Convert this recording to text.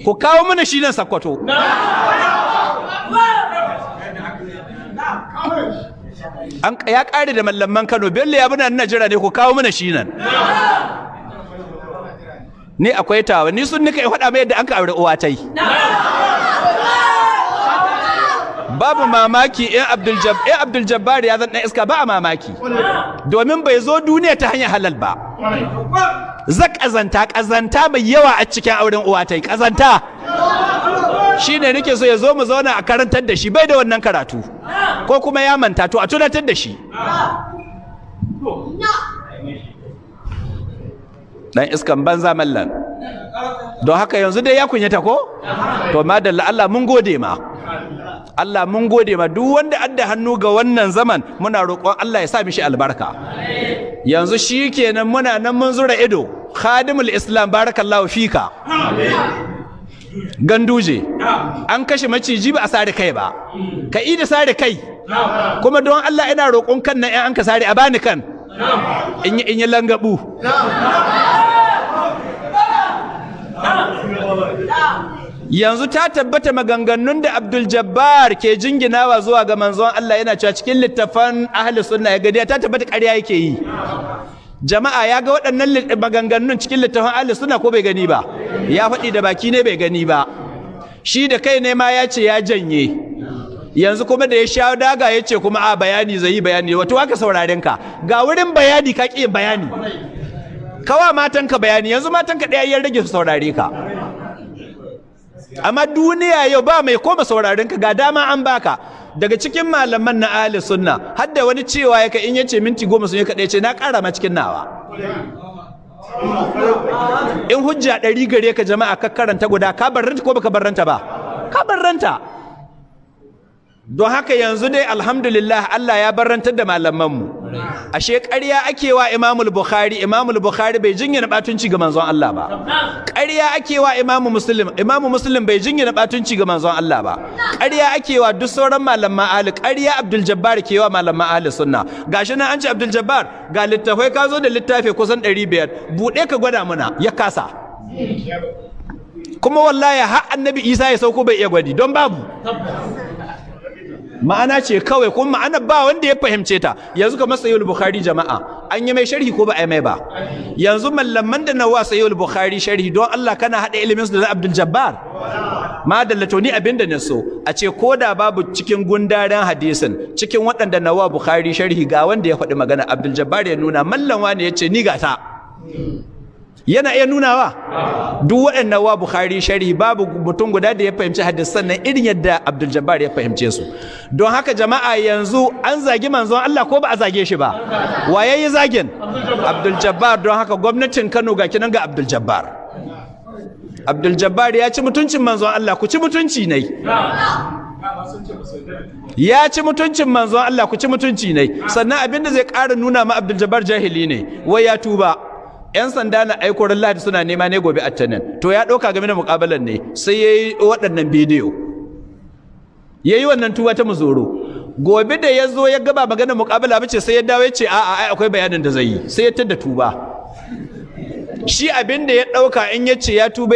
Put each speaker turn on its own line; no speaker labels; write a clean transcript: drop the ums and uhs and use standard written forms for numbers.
Ku kawo mana shi nan Sakkwato. An ya kare da mallaman Kano. Bello ya buna Najeriya ne, ku kawo mana shi nan. Ni akwai tawa, ni sun nika ya faɗa mai yadda an ka aure uwa tai. Babu mamaki in Abdul Jabbar ya zan ɗan iska, ba a mamaki, domin bai zo duniya ta hanyar halal ba. Za ƙazanta, ƙazanta mai yawa a cikin auren uwa tai, ƙazanta. Shi ne nake so ya zo mu zauna a karantar da shi, bai da wannan karatu ko kuma ya manta, to a tunatar da shi. Dan iskan banza mallan. Don haka yanzu dai ya kunyata ko? To madalla, Allah mun gode ma. Allah mun gode ma. Duk wanda adda hannu ga wannan zaman, muna roƙon Allah ya sa mishi albarka. Yanzu shikenan muna nan mun zura ido. Khadimul Islam, barakallahu fika. Ganduje an kashe maciji ba a sare kai ba, ka ida sare kai. Kuma don Allah ina roƙon kan nan, in an ka sare a bani kan in yi langabu. Yanzu ta tabbata maganganun da Abdul Jabbar ke jinginawa zuwa ga manzon Allah, yana cewa cikin littafan ahli sunna ya gani, ta tabbata ƙarya yake yi. Jama'a, ya ga waɗannan maganganun cikin littafan ahli sunna ko bai gani ba? Ya faɗi da baki ne bai gani ba. Shi da kai ne ma ya ce ya janye. Yanzu kuma da ya sha daga ya ce kuma a bayani zai yi bayani. Wato aka sauraren ka ga wurin bayani, ka ƙi bayani. Kawa matanka bayani yanzu, matanka ɗaya ya rage su saurare ka. Amma duniya yau ba mai koma sauraren ka, ga dama an baka. Daga cikin malaman na ahli sunna har da wani cewa yaka in yace minti 10 sun yi kaɗai, ce na ƙara ma cikin nawa. In hujja 100 gare ka, jama'a, ka karanta guda, ka barranta ko baka barranta ba? Ka barranta. Don haka yanzu dai alhamdulillah, Allah ya barrantar da malamanmu. Ashe ƙarya ake wa Imamul Bukhari, Imamul Bukhari bai jingina batunci ga manzon Allah ba. Ƙarya ake wa Imamu Muslim, Imamu Muslim bai jingina batunci ga manzon Allah ba. Ƙarya ake wa duk sauran malaman ahli, ƙarya Abdul Jabbar ke wa malaman ahli sunna. Gashi nan an ce Abdul Jabbar ga littafai, ka zo da littafi kusan 500, buɗe ka gwada muna, ya kasa. Kuma wallahi har Annabi Isa ya sauko bai iya gwadi, don babu. Ma'ana ce kawai, kuma ma'ana ba wanda ya fahimce ta. Yanzu kamar Sahihul Bukhari, jama'a, an yi mai sharhi ko ba a yi mai ba? Yanzu mallaman da nawa Sahihul Bukhari sharhi, don Allah kana hada ilimin su da Abdul Jabbar? Madalla. To ni abinda ne so a ce, ko da babu cikin gundaren hadisin, cikin waɗanda nawa Bukhari sharhi ga wanda ya faɗi magana, Abdul Jabbar ya nuna mallan wani ya ce ni ga ta. Yana iya nunawa? Duk waɗannan wa Bukhari sharhi, babu mutum guda da ya fahimci hadisan nan irin yadda Abdul Jabbar ya fahimce su. Don haka jama'a, yanzu an zagi manzon Allah ko ba a zage shi ba? Wa yayi zagin? Abdul Jabbar. Don haka gwamnatin Kano, ga kinan ga Abdul Jabbar. Abdul Jabbar ya ci mutuncin manzon Allah, ku ci mutunci ne. Ya ci mutuncin manzon Allah, ku ci mutunci ne. Sannan abinda zai ƙara nuna ma Abdul Jabbar jahili ne, wai ya tuba. 'Yan sanda na aiko ran Lahadi suna nema ne gobe Attanin. To ya ɗauka game da muƙabalan ne, sai ya yi waɗannan bidiyo, ya yi wannan tuba ta muzoro. Gobe da ya zo ya gaba magana muƙabala bace, sai ya dawo ya ce a'a, ai akwai bayanin da zai yi, sai ya tadda tuba. Shi abin da ya ɗauka in ya ce ya tuba ya